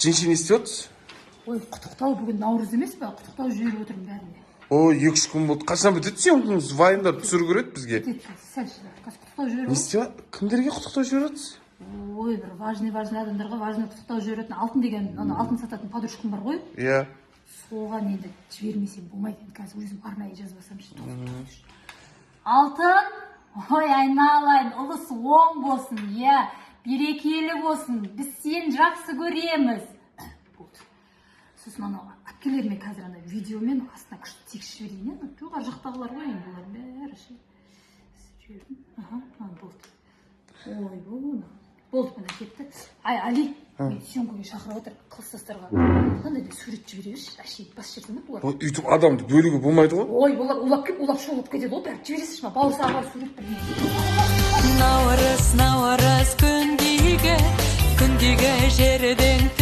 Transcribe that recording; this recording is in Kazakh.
Жеңше, не істеп жатырсыз? Ой, құттықтау, бүгін Наурыз емес па? Құттықтау жіберіп отырмын бәріне. Ой, 2-3 күн болды. Қашан бітеді съемкаңыз? Вайндар түсіру керек бізге. Бітеді, сәл шыда, қазір құттықтау жіберіп. Не істеп, кімдерге құттықтау жіберіп жатырсыз? Ой, бір важный, важный адамдарға важный құттықтау жіберетін. Алтын деген, ана алтын сататын подружкам бар ғой. Иә. Соған енді жібермесем болмайды енді, қазір өзім арнайы жазбасам ше. Алтын, ой, айналайын, ұлыс оң болсын, иә, берекелі болсын, біз сені жақсы көреміз. Болды. Сосын анау әпкелеріме қазір ана видеомен астына күшті текст жіберейін, иә. Жоғары жақтағылар ғой енді, олар бәрі ше. Жібердім, аха, а, болды. Ойбой, болды, міне, кетті. Ай, Али, мені съемкаға шақырып отыр класстастарға. Мынандай да сурет жібере берші, әшейін бас жіберсең ба бұлар. Ой, өйтіп адамды бөлуге болмайды ғой. Ой, олар улап келіп, улап шулап кетеді ғой бәрі. Жібересізші ма, бауырсағы бар сурет, бірдеңе. Наурыз, Наурыз, күнгейгі, күнгейгі жердің.